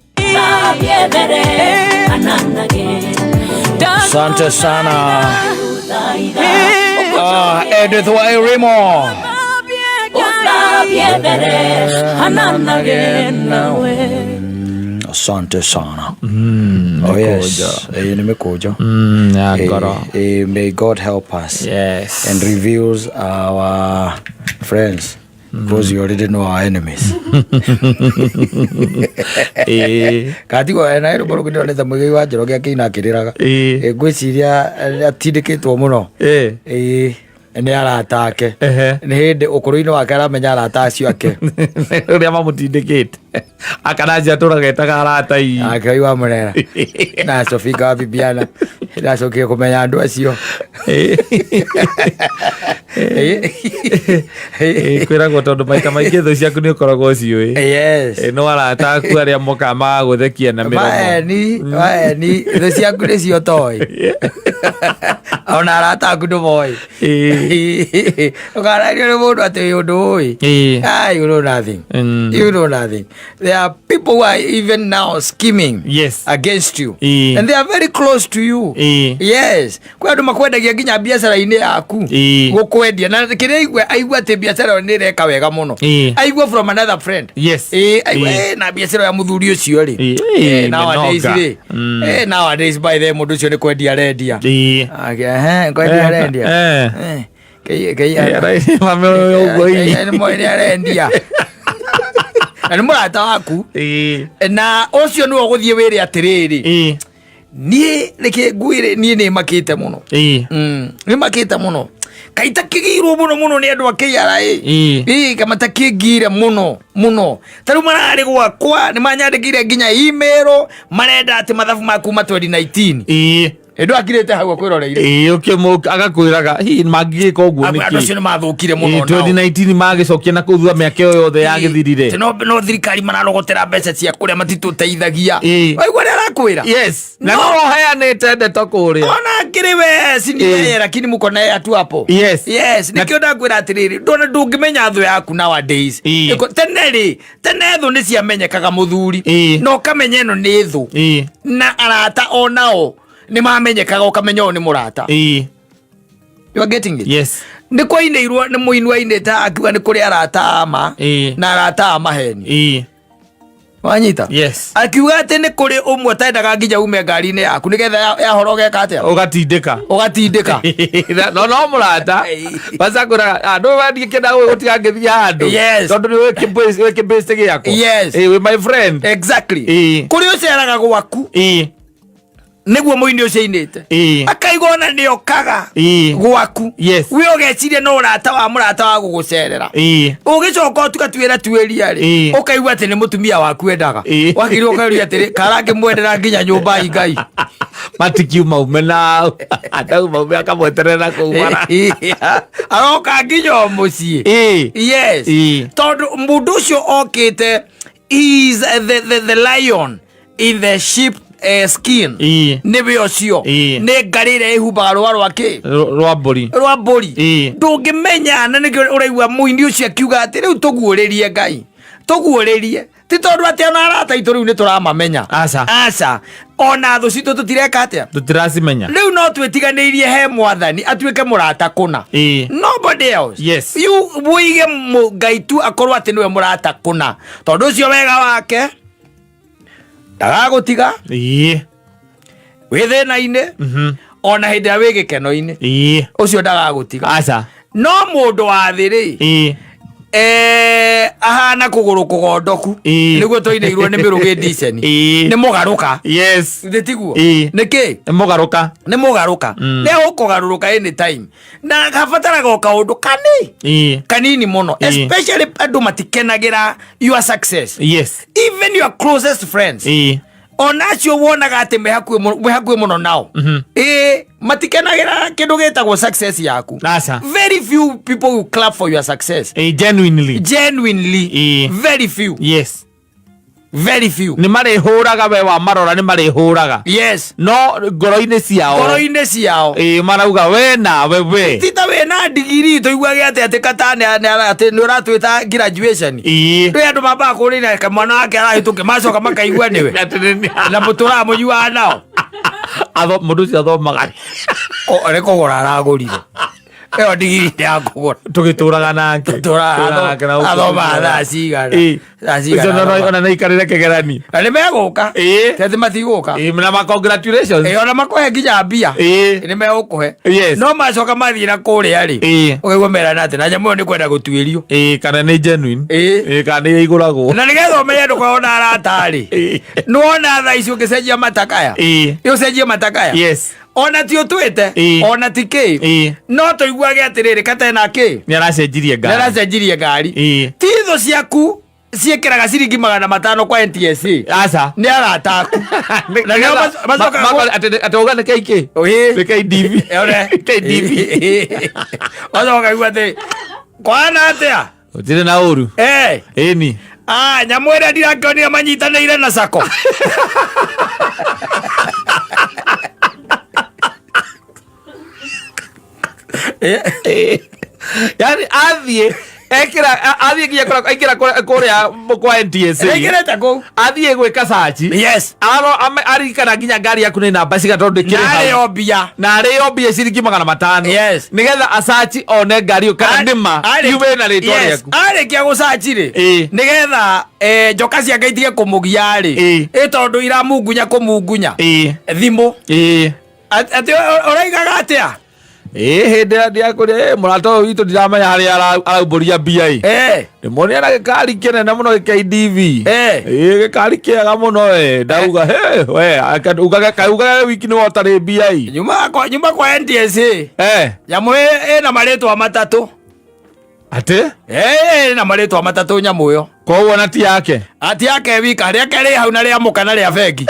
Asante sana. Ah, Edith Wairimo. Asante sana. Oh yes. Nimekuja. Ya ngoro. May God help us and reveals our friends because you already know our enemies. Katigwo ena rwĩmbo rũngĩ ndĩronete Mũigai wa Njoroge akĩina akĩrĩraga. Ngwĩciria atindĩkĩtwo mũno. Ĩĩ, nĩ arata ake. Nĩ hĩndĩ ũkũrũ-inĩ wake aramenya arata acio ake. Ũrĩa mamũtindĩkĩte akanacia atũraga etaga arata ii. Ake wa Murera na Sofika wa Bibiana, ndacokire kũmenya andũ acio. Kwĩragwo tondũ maita maingĩ thũ ciaku nĩ ũkoragwo ũciũĩ. No arata aku arĩa mokaga magagũthekia na mĩromo. Maeni maeni, thũ ciaku nĩcio toĩ, ona arata aku ndũmoĩ. Ũkarario nĩ mũndũ atĩ wĩ ũndũ ũĩ. Ah, you know nothing. You know nothing. There are people who are even now scheming against you. And they are very close to you. Yes. Kwĩ andũ makwendagia nginya biacara-inĩ yaku. Gũkwendia. Na kĩrĩa aigua atĩ biacara ĩyo nĩ ĩreka wega mũno. Aigua from another friend. Aigua na biacara ya mũthuri ũcio rĩ. Nowadays mĩnoga. rĩ. Nowadays by the way, mũndũ ũcio nĩ kwendia arendia. Ake, kwendia arendia. Ũguo ii. Nĩ nĩ arendia. Na nĩ mũrata waku. Na ũcio nĩwe ũgũthiĩ wĩre atĩrĩrĩ, niĩ reke ngwĩre, niĩ nĩ makĩte mũno. Nĩ makĩte mũno, kaĩ takĩgĩirwo mũno mũno nĩ andũ a KRA. Ĩĩ, kama takĩngire mũno mũno, ta rĩu mararĩ gwakwa, nĩ manyandĩkĩire nginya email, marenda atĩ mathabu ma kuma 2019. Ĩndũ akirĩte hau akwĩroreire. Ĩĩ, agakwĩraga hihi mangĩgĩka ũguo Andũ nĩkĩ? acio nĩ mathũkire mũno Ĩĩ, 2019 magĩcokia na kũu thutha mĩaka ĩyo yothe yagĩthirire. Atĩ no thirikari mararogotera mbeca cia kũrĩa matitũteithagia. Ĩĩ. Waigua ũrĩa arakwĩra? Yes, na No. no ũheanĩte ndeto kũrĩa. Ona akĩrĩ we si ni Ĩĩ. yeye lakini mko naye atu hapo. Yes. Yes, nĩkĩo ndakwĩra atĩrĩrĩ, ndona ndũngĩmenya thũ yaku nowadays. Ĩĩ. Tene rĩ, tene thũ nĩ ciamenyekaga mũthuri. Ĩĩ. Na ũkamenya ĩno nĩ thũ. Ĩĩ. Na arata onao nĩ mamenyekaga ũkamenya ũyũ nĩ mũrata. Ĩĩ. You are getting it? Yes. Nĩ kwainĩirwo nĩ mũini wainĩte akiuga nĩ kũrĩ arata a ma Ĩĩ. na arata a maheni. Ĩĩ. Wanyita? Yes. Akiuga atĩ nĩ kũrĩ ũmwe ũtendaga nginya ume ngari-inĩ yaku nĩgetha yahora ũgeka atĩa? Ũgatindĩka. Ũgatindĩka. No no mũrata bacakũraga andũ wendikĩenda gũtigangĩthiĩ handũ. Yes. Tondũ nĩ wĩ kĩbĩcĩ gĩakwa. Yes. Ĩĩ, wĩ my friend. Exactly. Ĩĩ. Kũrĩ ũceraga gwaku Ĩĩ. nĩguo mũini ũcio ainĩte. Ĩĩ. Akaigua ona nĩ okaga Ĩĩ. gwaku. Yes. We ũgeciria no ũrata wa mũrata wa gũgũcerera. Ĩĩ. Ũgĩcoka ũtuga tuĩria rĩ, Ĩĩ. ũkaigua atĩ nĩ mũtumia waku endaga. Ĩĩ. Wakirwo ũkaũria atĩrĩ, karangĩmwendera nginya nyũmba Ngai. Matikiuma ume na atauma ume akamweterera kũu bara. Aroka nginya o mũciĩ. Ĩĩ. Yes. Ĩĩ. Tondũ mũndũ ũcio okĩte is the lion in the sheep skin. Ĩĩ. Nĩwe ũcio. Ĩĩ. Nĩ ngarĩ ĩrĩa ĩhumbaga rũa rwa kĩ? Rwa mbũri. Rwa mbũri. Ĩĩ. Ndũngĩmenya na nĩkĩo ũraigua mũini ũcio akiuga atĩ rĩu tũguũrĩrie Ngai. Tũguũrĩrie. Ti tondũ atĩ ona arata aitũ rĩu nĩ tũramamenya. Aca. Aca. Ona thũ citũ tũtireka atĩa? Tũtiracimenya. Rĩu no twĩtiganĩirie he mwathani atuĩke mũrata kũna. Ĩĩ. Nobody else. Yes. You wĩige Ngai tu akorwo atĩ nĩwe mũrata kũna. Tondũ ũcio wega wake ndagagũtiga Ĩĩ. wĩ thĩna-inĩ ona hĩndĩ ĩrĩa wĩ gĩkeno-inĩ. Ĩĩ. Ũcio ndagagũtiga. Aca. No mũndũ wa thĩ rĩ, Ĩĩ. ahana kũgũrũ kũgondoku. Ĩĩ. Nĩguo tũinĩirwo nĩ mĩrũgĩ ndiceni. Ĩĩ. Nĩ mũgarũka. Yes. Nĩ tiguo? Ĩĩ. Nĩ kĩ? Nĩ mũgarũka. Nĩ mũgarũka. Nĩ ũkũgarũrũka anytime. Na gabataraga o kaũndũ kani. Ĩĩ. Kanini mũno. Ĩĩ. Especially andũ matikenagĩra your success. Yes. Even your closest friends. Ĩĩ. Ona acio wonaga atĩ me hakuhĩ mũno nao. Ĩĩ, matikenagĩra kĩndũ gĩtagwo success yaku. Aca. Very few people will clap for your success. Ĩĩ, genuinely. Genuinely. Ĩĩ. Very few. Yes. Very few. Nĩ marĩhũraga we wa marora nĩ marĩhũraga. Yes. No ngoro-inĩ ciao. Ngoro-inĩ ciao. Ĩĩ, marauga we nawe we. Ti ta wĩna ndigiri tũiguage atĩ atĩ katane atĩ nĩ ũratwĩta graduation. Ĩĩ. Kwĩ andũ mambaga kũrĩra mwana wake arahĩtũke macoka makaigua nĩwe. Atĩ nĩ- Na mũtũraga mũnyuaga nao. Mũndũ ũcio athomaga. Nĩ kũgũra aragũrire. Ĩyo ndigiri nĩ ya kũgũra. Tũgĩtũraga nake. Tũtũraga Tũtũraga nake na gũkũ athomaga thaa cigana. Ĩĩ. Thaa cigana Ũcio athomaga. ona nĩ aikarĩre kĩgerani. Na nĩ megũka. Ĩĩ. Ti atĩ matigũka. Ĩĩ, na ma congratulations. Ĩĩ, ona makũhe nginya mbia. Ĩĩ. Nĩ megũkũhe. Yes. No macoka mathiĩ na kũrĩa rĩ. Ĩĩ. Ũkaigua merana atĩ na nyamũ ĩyo nĩ kwenda gũtuĩrio. Ĩĩ, kana nĩ genuine. Ĩĩ. Ĩĩ, kana nĩ ĩgũragwo. Na nĩgetha ũmenye ndũkorwo na arata rĩ. Ĩĩ. Nĩwona thaa ici ũngĩcenjia matakaya. Ĩĩ. Ĩ ũcenjie matakaya. Yes. Ona ti ũtwĩte. Ĩĩ. Ona ti kĩ. Ĩĩ. No tũiguage atĩrĩrĩ katena kĩ. Nĩ aracenjirie ngari. Nĩ aracenjirie ngari. Ĩĩ. Ti thũ ciaku ciĩkĩraga ciringi 500 kwa NTSA. Aca. Nĩ arata aku. Na nĩo macokaga Atĩ uga nĩ KK. Ĩĩ. Nĩ KDV. Ore. KDV. Macoka kaigua atĩ kwana atĩa? Gũtirĩ na ũru. Eh. Ĩni. Ah, nyamũ ĩrĩa ndirakĩonire manyitanĩire na sako. Yaani athiĩ ekĩra athiĩ nginya kũrĩa aingĩra kũrĩa kwa NTSA. Aingĩrĩte kũu. Athiĩ gwĩka search. Yes. Aro aririkana nginya ngari yaku nĩ namba cigana tondũ ndĩkĩrĩ Na hau. arĩo mbia. Na arĩo mbia ciringi 500. Yes. Nĩgetha acaci one ngari ĩyo kana nĩma yume na rĩtwa Yes. rĩaku. Arĩkia gũcaci rĩ. Ĩĩ. Nĩgetha njoka ciake itige kũmũgia rĩ. Ĩĩ. Ĩ tondũ iramungunya kũmungunya. Ĩĩ. Thimũ. Ĩĩ. Atĩ ũraigaga atĩa? Ĩĩ, hĩndĩ ĩrĩa ndiakũria, ĩ, mũrata ũyũ witũ ndiramenya harĩa araumbũria mbia ĩ. Ndĩmuonire na gĩkari kĩnene mũno gĩ KDV. Ĩĩ, gĩkari kĩega mũno ĩ. Ndauga, he, we, ugage, ugage wiki nĩwe ũtarĩ mbia ĩ. Nyuma kwa NTSA. Nyamũ ĩna marĩtwa matatũ. Atĩ? Ĩĩ, na marĩtwa matatũ nyamũ ĩyo. Koguo na ti yake. Ati yake wika, rĩake rĩ hau na rĩa mũka na rĩa bengi.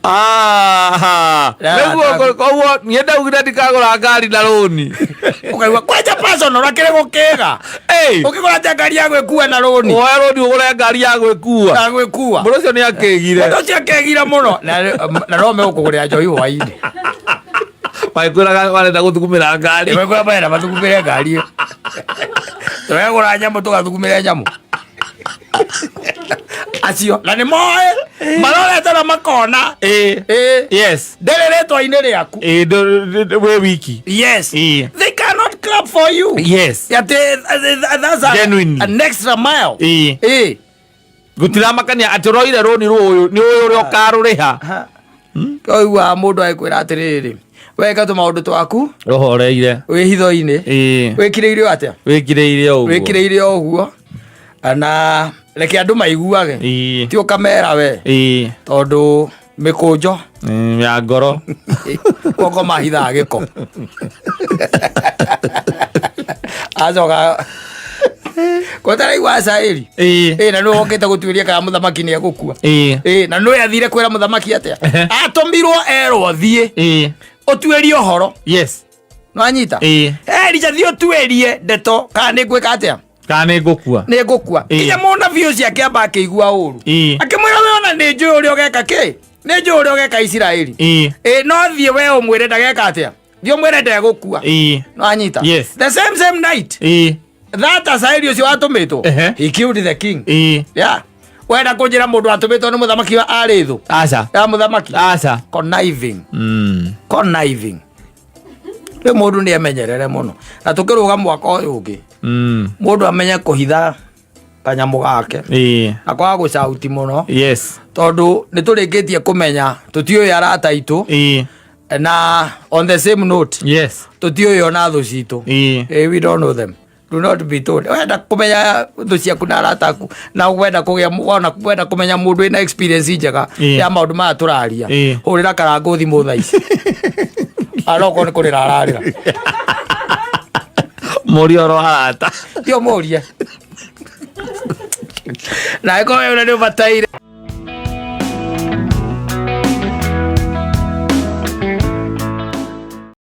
Ah, nĩguo koguo niĩ ndaugire ndikagũra ngari na rũni. Ũkaigua kwanja personal akĩrĩ gũkĩga. Ĩĩ. Ũkĩgũra nja ngari ya gwĩkua na rũni. Woe rũni ũgũre ngari ya gwĩkua. Ya gwĩkua. Mũndũ ũcio nĩ akĩgire. Mũndũ ũcio akĩgire mũno. Na no megũkũgũrĩra njohi hwainĩ. Magĩkwĩraga marenda gũthugumĩra ngari. Magĩkwĩra marenda mathugumĩre ngari ĩyo. Tũregũra nyamũ tũgathugumĩre nyamũ. Acio na nĩ moĩ marorete na makona. Ĩĩ. Ĩĩ. Yes. Ndĩrĩ rĩtwa-inĩ rĩaku. Ĩĩ wĩ wiki. Yes. Ĩĩ. They cannot clap for you. Yes. Atĩ that's Genuinely. an extra mile. Ĩĩ. Ĩĩ. Gũtiramakania atĩ ũroire rũni rũyũ nĩ ũyũ ũrĩa ũkarũrĩha. Ũiguaga mũndũ agĩkwĩra atĩrĩrĩ, weka tũmaũndũ twaku Ũhoreire. wĩ hitho-inĩ. Ĩĩ. Wĩkirĩire o atĩa? Wĩkirĩire o ũguo. Wĩkirĩire o ũguo. Na reke andũ maiguage. Ĩĩ. Ti ũkamera we. Ĩĩ. Tondũ mĩkũnjo Ya ngoro. guoko mahithaga gĩko. Acoka kotaraigua Asaeli. Ĩĩ. Ĩĩ na nĩwe wokĩte gũtuĩria kana mũthamaki nĩ egũkua. Ĩĩ. Ĩĩ na nĩwe athire kwĩra mũthamaki atĩa? Ehe. Atũmirwo erwo thiĩ Ĩĩ. ũtuĩrie ũhoro. Yes. Nĩwanyita? Ĩĩ. Elija thiĩ ũtuĩrie ndeto kana nĩ ngwĩka atĩa? Kana nĩ ngũkua. Nĩ ngũkua. Ĩĩ. Nginya mũnabii ũcio akĩamba akĩigua ũru. Ĩĩ. Akĩmwĩra we ona nĩ njũĩ ũrĩa ũgeka kĩ? Nĩ njũĩ ũrĩa ũgeka Isiraeli. Ĩĩ. Ĩĩ no thiĩ we ũmwĩre ndageka atĩa? Thiĩ ũmwĩre ndegũkua. Ĩĩ. Nĩwanyita? Yes. The same same night. Ĩĩ. That Asaeli ũcio watũmĩtwo. Ehe. He killed the king. Ĩĩ. Yeah. Wenda kũnjĩra mũndũ atũmĩtwo nĩ mũthamaki wa arĩ thũ? Aca. Ya mũthamaki. Aca. Conniving. Conniving. Rĩu mũndũ nĩ emenyerere mũno. Na tũkĩrũga mwaka ũyũ ũngĩ. Mũndũ amenye kũhitha kanyamũ gake. Ĩĩ. Na kwaga gũcauti mũno. Yes. Tondũ nĩ tũrĩkĩtie kũmenya tũtiũĩ arata aitũ. Ĩĩ. Na on the same note. Yes. Tũtiũĩ ona thũ citũ. Ĩĩ. We don't know them. Do not be told. Wenda kũmenya thũ ciaku na arata aku, na wenda kũgĩa wona wenda kũmenya mũndũ wĩna experience njega Ĩĩ. ya maũndũ maya tũraria. Ĩĩ. Hũrĩra karangũ thimũ thaa ici. Arokorwo nĩ kũrĩra ararĩra. Mũrie oro arata. Ti ũmũrie. Na ĩkorwo we nĩ ũbataire.